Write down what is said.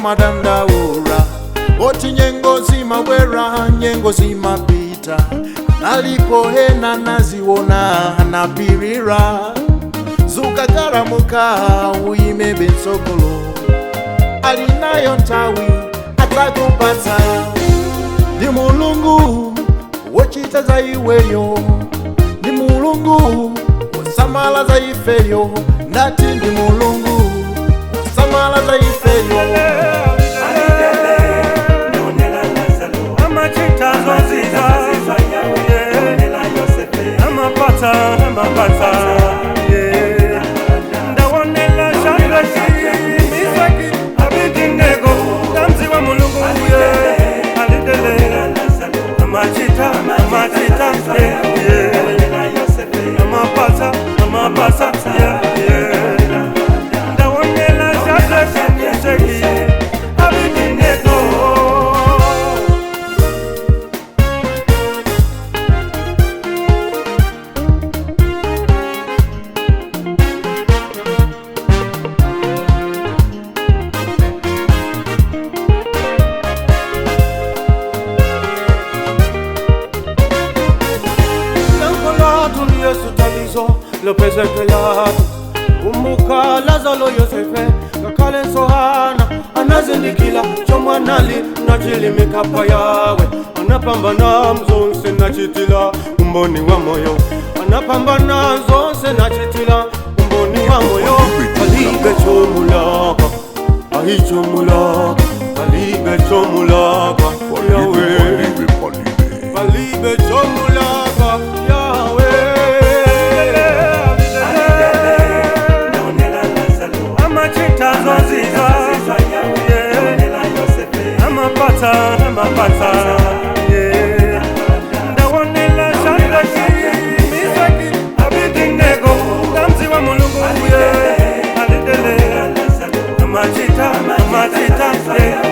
Yomadandaura oti nyengo zimabwera, nyengo zimapita, nalipohena naziwona anapirira. Zukakaramuka uyime bensokolo, alinayo ntawi atakupatsa. Ndi Mulungu wochita za iweyo, ndi Mulungu wosamala za ifeyo, ndati ndi Mulungu wosamala za ifeyo. Lopezekelato kumbuka Lazaro, Yosefe ngakhale Sohana anazindikila chomwanali nachilimika pa yawe, anapambana mzonse nachitila umboni wa moyo, anapambana zonse nachitila umboni wa moyo. Palibe chomulaka aichomulaka, palibe chomulaka yawe, palibe chomulaka yawe. Amachita, amachita, yeah.